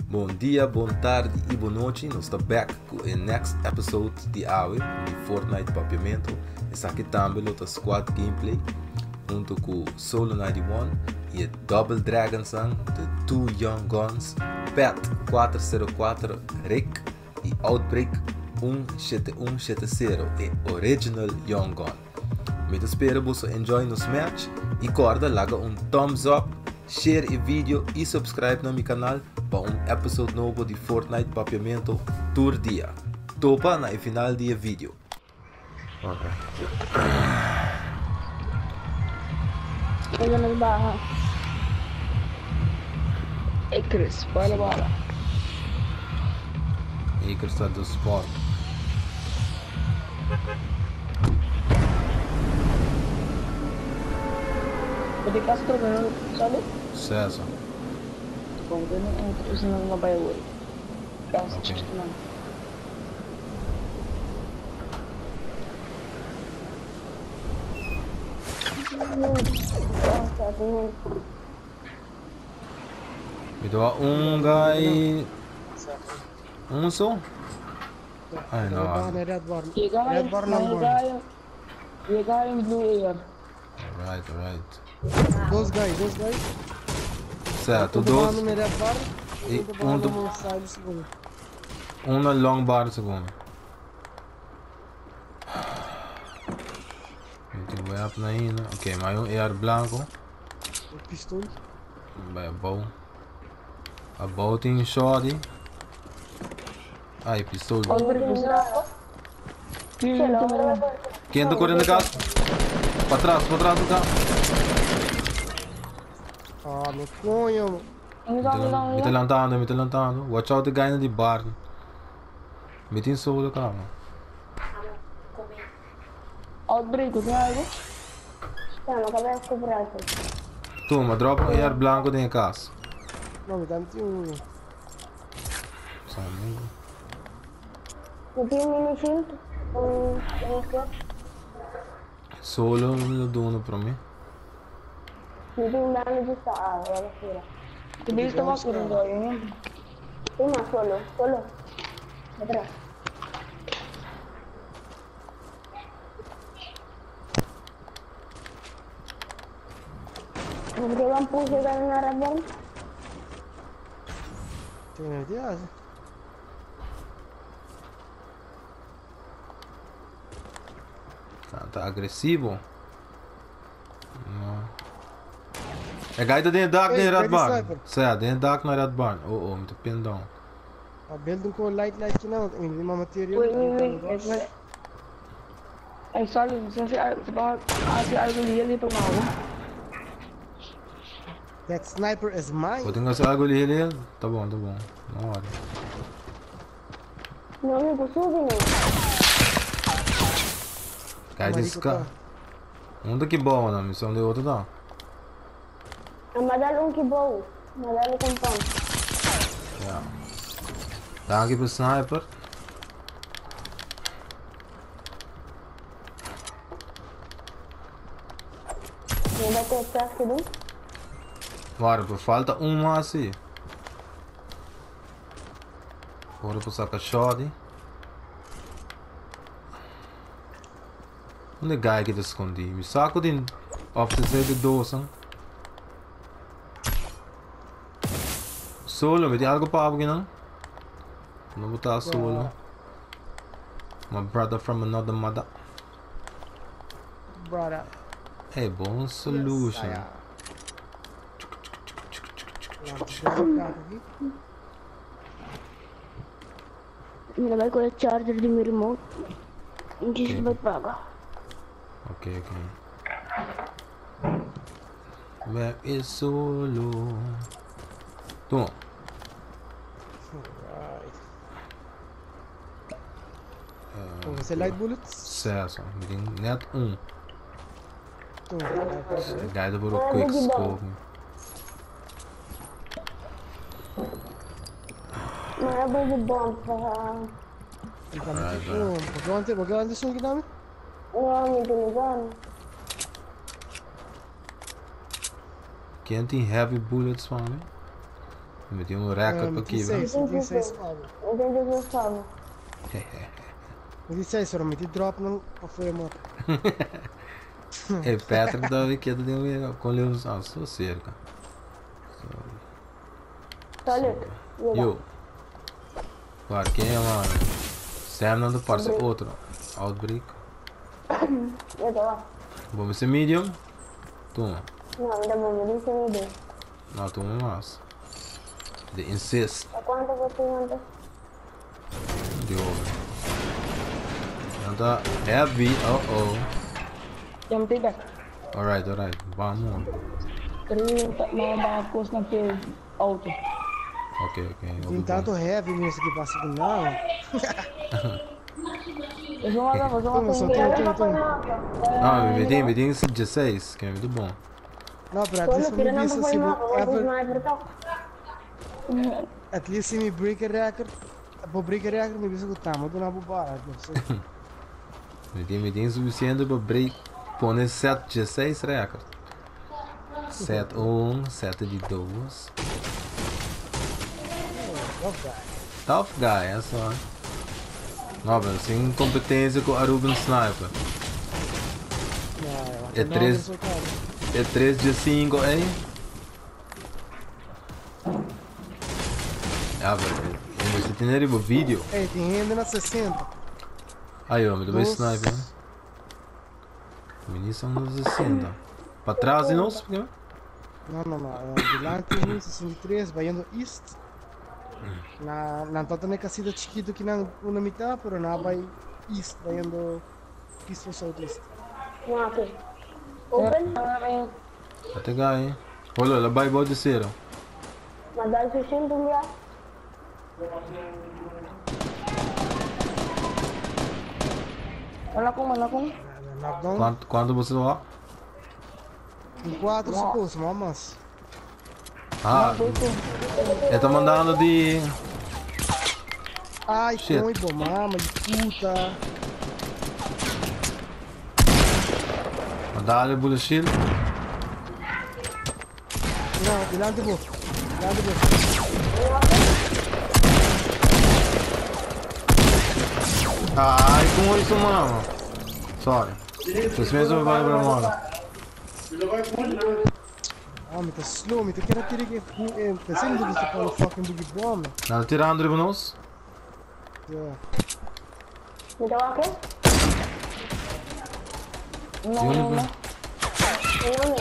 Bon dia, bon tardi y bon nochi. Nos ta back cu e next episode di awe di Fortnite Papiamento. Esaki tambe lo ta squad gameplay hunto cu Solo 91 y e Double Dragons an, the Two Young Guns, Pet 404 Rick y Outbreak 17170, e original Young Gun. Mi ta spera boso enjoy nos match y corda laga un thumbs up, share e video y subscribe na mi canal pa un episode nobo di Fortnite Papiamento tur dia. Topa na e final di e video. Oye, nos baha. Icarus, bala bala. Icarus ta do spot. Pwede Castro, meron sali? César. Bom, ganun ang tapos na mabay word. Kasi Okay. naman. Mi ta un guy. Un so? Ay, no. Red bar. Llegaba Red bar long bar. llegaba llegaba yung blue air. Alright, alright. Those guys, those guys. Certo, Um dos. no red bar. E Um um no side segundo. Um na long bar segundo. Mi tin weapon ainda. Ok, mais um AR blanco. O pistol. Vai a bow. A bow tem shorty. Ai, pistola. Quem tá correndo casa? Para trás, para trás do carro. Ah, meu conho. Me tá lantando, me tá lantando. Watch out the guy in the bar. Me tem solo, cara. Outbreak, o algo? Toma, drop um AR blanco dentro de casa. Não, me dá um. Só um amigo. mini shield. Um, Solo no dono para mim. Yung damages sa ah, wala sila. Bilis na ako rin yun. Tuma, solo, solo. Atras. Nagdawang puso ka na narabang. Tem ideia? Tá, tá agressivo. Não. É guy tá dentro dark Ei, na Red pega Barn. sniper. Certo, dentro dark na Red Barn. Oh, oh, muito pindão. A building com light light que não, tem uma material. Wait, wait, wait. Wait. Ay, sorry. Sa si Ar, sa baka, ah, si Argo Liel, ito nga ako. That sniper is mine. Vou tentar algo ali, ali. Tá bom, tá bom. Na hora. Não, me puso no. Guy desse cara. Um daqui bom na missão de outro não. Ang madalong kibaw. Madalo kong pump. Yeah. Dá aqui pro sniper. May ba ko sa doon? Bora, pô, falta um assim. Bora pro saca shot. Onde é guy que tá escondido? Me saco de off de dois, hein? Solo, me tem algo para aqui não? Não botar solo. My brother from another mother. Brother. Hey, bom solution. Yes, Nilagay ko yung charger di mi remote. Hindi siya ba't baga. Okay, okay. Where is solo? Toma. Alright. Você light bullets? Certo, me tem net um. Toma, Guy do quick scope. Mga baby bomb pa. Magawante, magawante sun namin? No, may tulugan. Quem tem heavy bullets, mano? Mi tin un record pa kibra. Mi tin 6 pabo. Mi tin 16 pabo. Mi tin 6 pero mi tin drop nan pa fo'i mapa. Ey, Patrick ta keda den wega con Leon ah, so cerca. Solid. Yega. Yo. Waar ken je man? Sam nan ta parce otro. Outbreak. Yega wa. Bo mester medium? Tuma. No, mi ta bon, mi dice medium. No, tuma mas. De insist. Pa cuanto bo tin anto? Dios. Nan ta heavy. Oh oh. Ya mi take back. Alright, alright. Vamos. Pero mama baha cos na pe auto. Ok. Tin Hopi bon. tanto heavy music que pasa con nada. Boso mata, boso Toma, mata so, un toma, toma, toma. No, mi tin 16, que mi ta bon. No, pero at Solo least tira mi nan bisa pa si fo'i bo mapa, bo ever sniper toch. At least si mi break a record, bo break a record mi bisa ku tama duna bo bara, no sé. Mi tin suficiente pa break pone 7 16 record. 7 1, 7 di 2. Tough guy. Tough guy, essa. No, pero sin competencia cu Aruban Sniper. No, E 3 e 3 di 5, eh? Ja, pero você tem ali o vídeo. Ei, tin hende na 60. Aí, ó, me deu Dos. sniper. Munição nos 60. Para trás e não, porque No, no, no. Dilanti 63, bayendo east. Na nan ta na casita chikito cu nan una mitad, pero nan bay east, bayendo east or southeast. No, ok. Open. Até guy. Olha, ela vai bode zero. Mandar 60 ya. Wala kong, wala kong. Knockdown. Cuanto bo a? Tin 4 suppose, mamas. Ah, e ta mandando di. Ai, Shit. coi, bo mama de puta. Mandare bullet shield. No, dilanti bo. Dilanti bo. Ai, con isso, mano? Sorry. Você mesmo vai pra mano. Ah, mi ta slow, mi ta kier tira cu ta sendo cu ta fucking boogie bomb. Nan tirando riba nos? Yeah. Mi ta wak? No, no, no. No, no.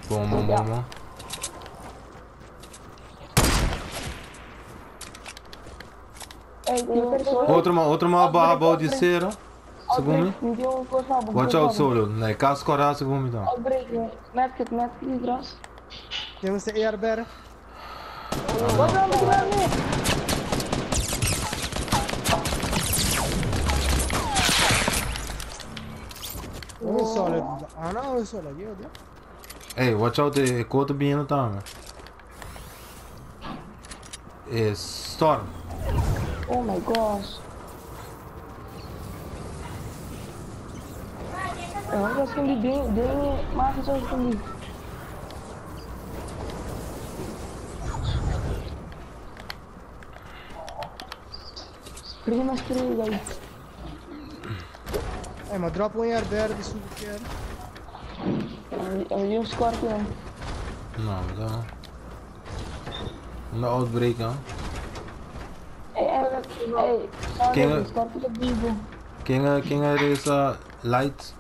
Bom, bom, bom, bom. Ey, tin un persona. Otro ma baha bou di cero. Segundo. Mi tin un cos na Watch out, solo. Nee, cas cora segundo dan. Outbreak, medkit, medkit, gras. Tin un AR better. Wat dan moet je nou mee? Oh, solid. Ah, no, solid. Yo, yo. Hey, watch out, e cota bem tá. É Storm. Oh my gosh. Eu já escondi bem, bem, mas eu escondi. Prima estrela aí. Hey, maar drop un AR better, die super keer. Eu vi um Scorpion. No, dan. Een outbreak, hè. Ei, ei, ei, Quem- Scorpion é vivo. Quem é essa light?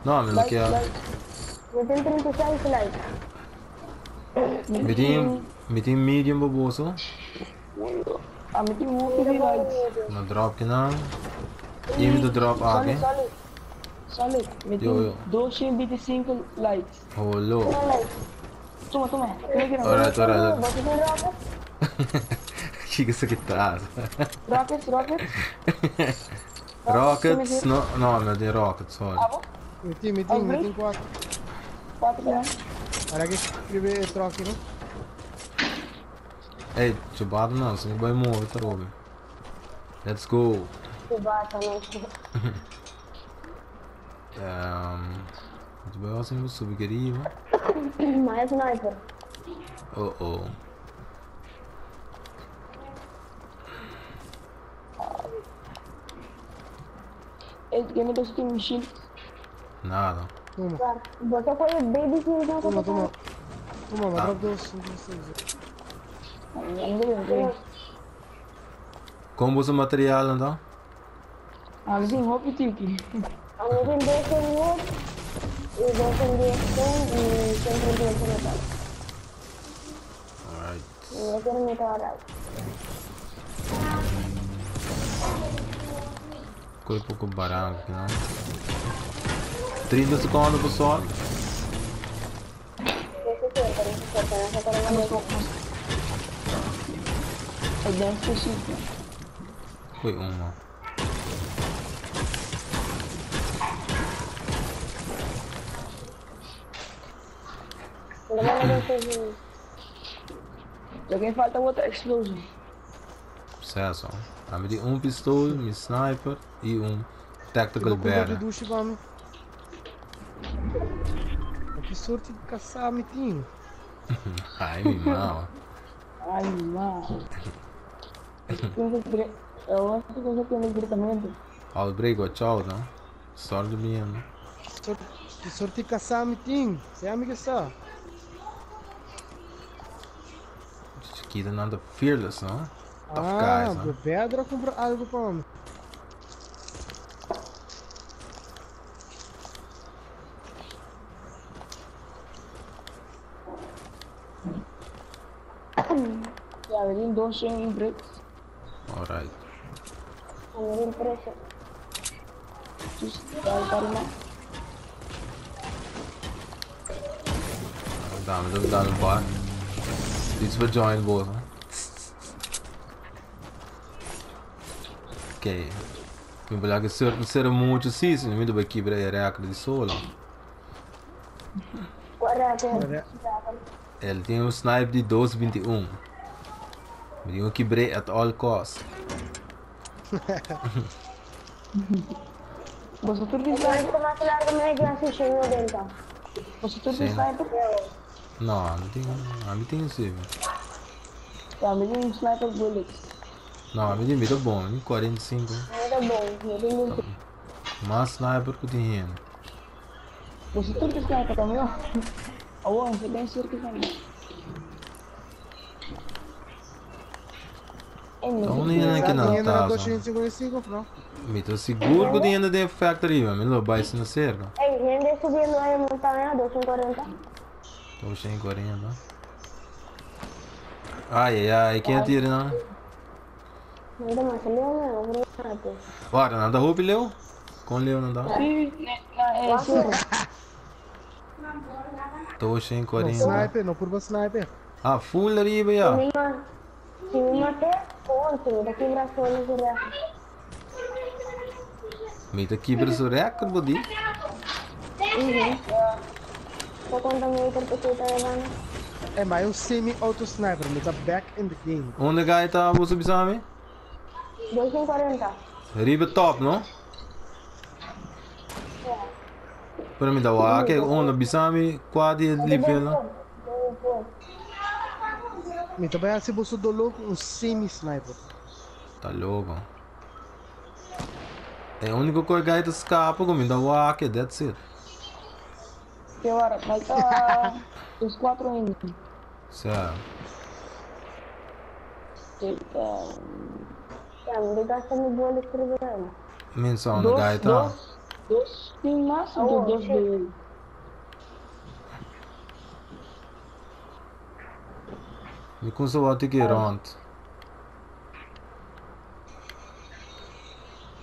No, me Light, que light. Mi tin 36 light. Mi tin medium baboso. Ah, mi tin hopi light. No drop cu nan. E mi drop Solid, aki. solid. Solid. Mi Yo, yo. tin 225 lights. Holo. Light. Toma, toma. Toma aki, Alright. Bo tin rocket? Kico esaki ta? Rockets, rockets. Rockets? No, no tin rockets, sorry. Ah, bom? Mi tin, mi tin, mi tin 4. 4, ne? Ora cu escribi truck, no? Hey, chubado no, bo no bay move, ta Robin. Let's go. Bata, no. Bay asina subi ariba. Mas sniper. Oh oh. Ey, ken ta tin shield? Nada. Toma, Bota com o baby shield na toma, toma. Toma, ma drop dos, dos, dos. Ando bem. Como usa material então? Ah, sim, hopi tiki. Ando tem dois em wood e dois em stone e 138 metal. Alright. E eu quero metal right. Coi pouco barranco aqui, não? 30 segundos, pessoal. 260, 260, É dance shield. Foi uma. Só quem falta outra explosion. Sucesso. A me um pistol, mi sniper e um tactical Eu vou barrel. douche, mano. Que sorte de caçar, mitinho. Ai, mi mama. Ai, mano. Eu acho que você tem um tratamento. Outbreak, watch out, não? Sorte minha, não? Que sorte de caçar, mitinho. Você é amigo só. Chiquita nada fearless, não? Tough Ah, guys, não? pedra compra algo para mim. Ja, we doen doos in bricks. Alright. Dus daar kan maar. Dame, dame, dame, bar. Iets voor join both, huh? Ok. Mi voglio che ser muito season, mi devo quebrar a record de solo. Ele tem um snipe de 12.21. Me digo quebrei at all cost. Você tudo de sniper? Você tudo de Sim. sniper? Não, não tem. A mim tem sim. Ja, we doen sniper bullets. Não, a mim tem muito bom, tem 45. Mas sniper que tem. Você tudo de sniper também, ó. Oh, você tem cerca também. Então nem aqui não Ainda tá. na 255, não? Me tô seguro que tem ainda tem factory, mas não vai se na cerca. Ei, gente subindo aí a montanha, 240. Tô sem 40. Ai ai ai, quem atira não? Não mas Leo não, não, Bora, não dá roupa, Leo? Com Leo não dá? Sim, né, é cerca. Tô sem Não, 40. sniper, não curva sniper. Ah, full arriba já. Se me maté, ponte, me daqui braço no correr. Me tá quebra o recorde, bodi. Tô contando meio que eu tô levando. É, mas um semi-auto sniper, mas tá back in the game. Onde guy tá, você sabe? 240. Arriba top, não? Pero me dá o que onde bisami quase livela. Me também se você do louco um semi-sniper. Tá louco. É a única coisa que escapa com me dá o que that's it. Que hora? Falta os 4 ainda. Certo. Eita. Já, me gasta no bolo escrevendo. Menção onde Dois, guy tá. dois, dois, tem mais do dois dele. Me consola te que rond.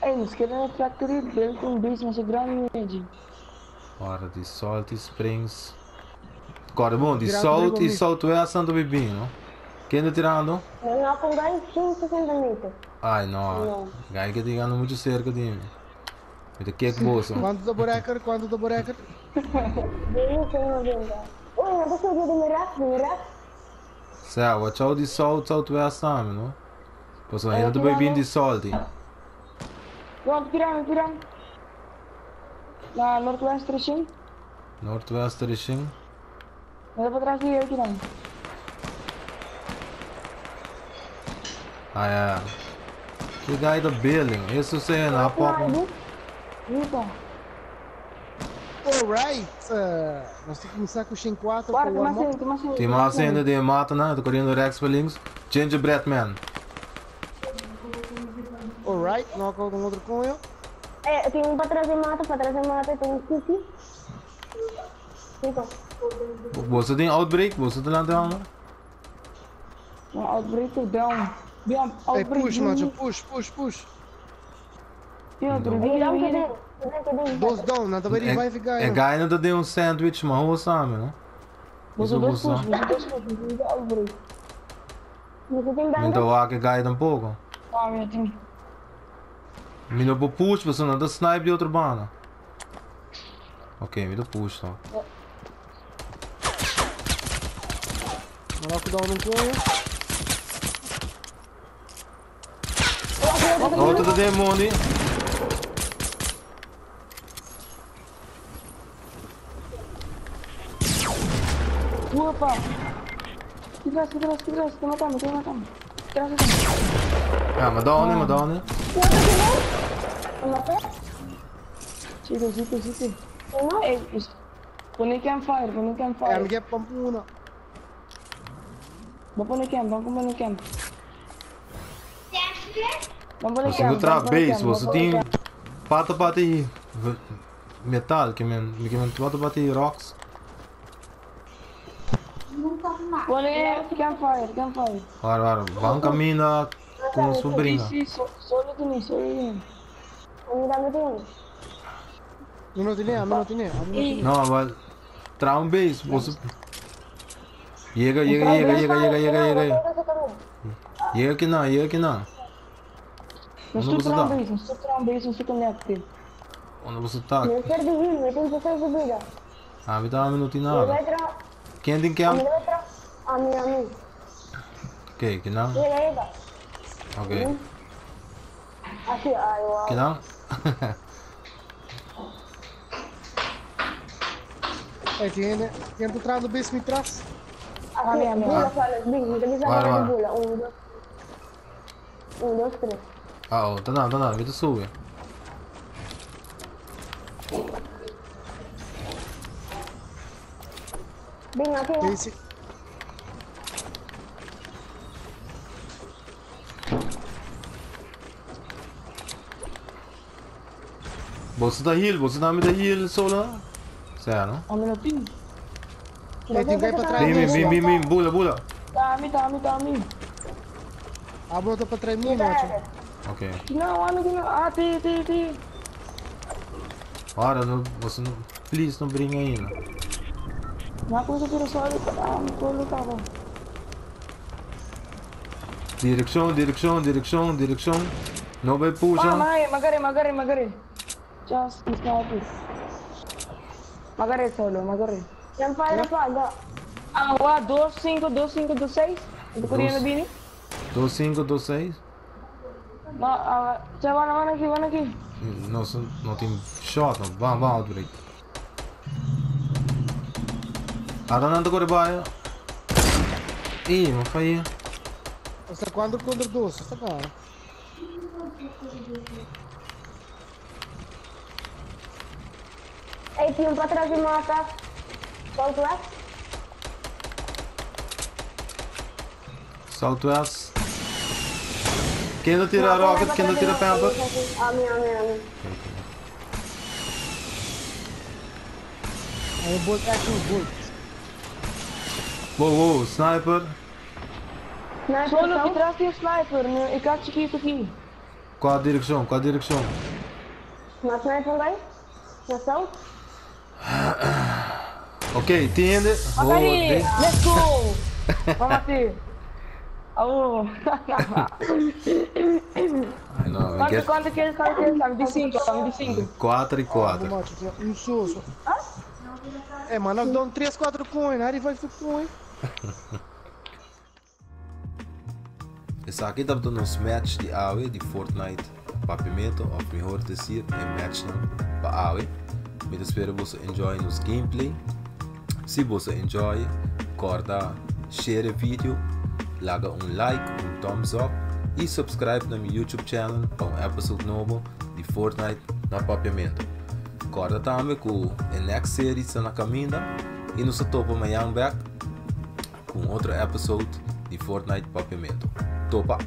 Ei, nos queremos factory build um base mas é grande mesmo. Ora, de Salty Springs. Agora, bom, de Tirando Salt trigo e Southwest ando bebendo, não? Quem tá tirando? Não, com ganho 160 metros. Ai, não. Guy que tá chegando muito cerca de mim. Me tá que bolsa. Quanto da borecker? Quanto da borecker? 290. Oi, não tô subindo de mirac, Certo, watch out de South, Southwest também, não? Pois ainda tô bebendo de Salty. Pronto, tirando, tirando. Na Northwest 35. Northwest 35. Vai pra trás dele, tirando. Ah, ja. Die guy the building. Eso se na pop. Rita. Alright. Nos tin cuminsa cu 104 Guarda, pa tem mais warm up. gente, tem mais gente. Tem mais ainda de mata, né? Tô correndo Rex para links. Gingerbread Man. Alright, knock out um outro com ele. É, tem um para trás de mata, para trás de mata, tem um cookie. Fica. Você tem outbreak? Você tem lanterna? No, outbreak to down. Beyond, Hey, outbreak. push, macho, push, push, push. Outbreak. Ei, dá um cadê? Cadê, cadê? Dos down, nada vai revive guy. É guy não tem um sanduíche, mas você sabe, né? Você Isso dois você. push, você dois push, você dois outbreak. Você tem bandage? Então, ah, que guy tampouco. Ah, meu time. Me não vou push, você não dá snipe de outro banda. Ok, me dá push, tá. Knock down um com ele. Outro da demônio. Opa! Que trás, que trás, que trás, que matamos, que matamos. Trás, trás. Ah, mas down, mas down. Uma pé? Chico, chico, chico. Uma? Ei, pone campfire, pone É, campfire. me quer pump uma. Vou pôr camp, vamos pôr camp. Vamos pôr Você camp. não tra vamos pôr base, camp, você vamos pôr tem camp. pata pata e metal, que men, que men pata pata e rocks. Pone campfire, campfire. Ora, ora, vamos caminhar com sobrinha. Sim, sim, solo tem, solo tem. Me dá meu tempo. Não tem, não tem, não tem. Não, mas tra um base, você Chega, chega, chega, chega, chega, chega, chega. Chega aqui não, chega aqui não. Não Onde estou você tão tá? base, não estou tão base, não estou connected. Onde você tá? Eu perdi vida, eu tenho 16 de vida. Ah, me dá um minuto e Eu nada. vou entrar. Quem tem Eu camp? vou entrar. A mim, a mim. Ok, que não. Chega, chega. Ok. Aqui, ai, uau. Que não? Hey, tem tem entrado no base me trás. Aqui, Ah, bula, fala, bem, me avisa Vai, agora vai. de bula. Um, dois. Um, dois, três. Ah, oh, tá não, tá não, me sube. Bem, aqui, ó. Esse Você tá heal, você tá me dá heal, sola. Certo? Um minutinho. Hey, tem guy para trás. Bim, bim, bim, bim, bula, bula. Tami, tami, tami. A bota para trás mim, macho. Ok. Não, amigo, não. Ah, tem, tem, tem. Ora, não, você não, please, não brinca ainda. Uma coisa que eu só ah, me tava. Direção, direção, direção, direção. Não vai Ah, puxar. magare, magare, magare, magare. Just sniper. Magare solo, magare. Campfire paga. Ah, wa 2 5 2 5 2 6. Tô correndo bini. 2, 5, 2, 6. Ma, ah, já van, van aqui, van aqui. Não, não tem shot, não. Vamos, vamos, outbreak. Ah, tá não, corre vai. Ih, não foi. Está 4 contra 2, está cara. Ei, tem um para trás de mata. Southwest. Southwest. Quem não tira rocket, quem não tira pamper. A mim, a mim, a mim. Aí bolt action bolt. Wow, wow, sniper. Sniper Solo south. que traz tem sniper, né? E cá chiquito aqui. Qual a direção? Qual a direção? Na sniper, guy. Na south. Ok, entende? Magari, let's go. Vamos aqui. Alô. Ai, não, Quanto, get quanto que ele sabe que ele sabe? De 5, sabe de 5. 4 e 4. Macho, um soso. É, mano, knockdown 3, 4 coin, aí vai ficar coin. Essa aqui tá nos match de AWE de Fortnite Papimento, of melhor dizer, é match não para AWE. Me espero você enjoy nos gameplay. Se você enjoy, corta, share o vídeo, laga um like, um thumbs up. y subscribe na mi YouTube channel pa un episode nobo di Fortnite na Papiamento. Corda tambe cu e next series ta na caminda y nos ta topa mañan back cu un otro episode di Fortnite Papiamento. Topa!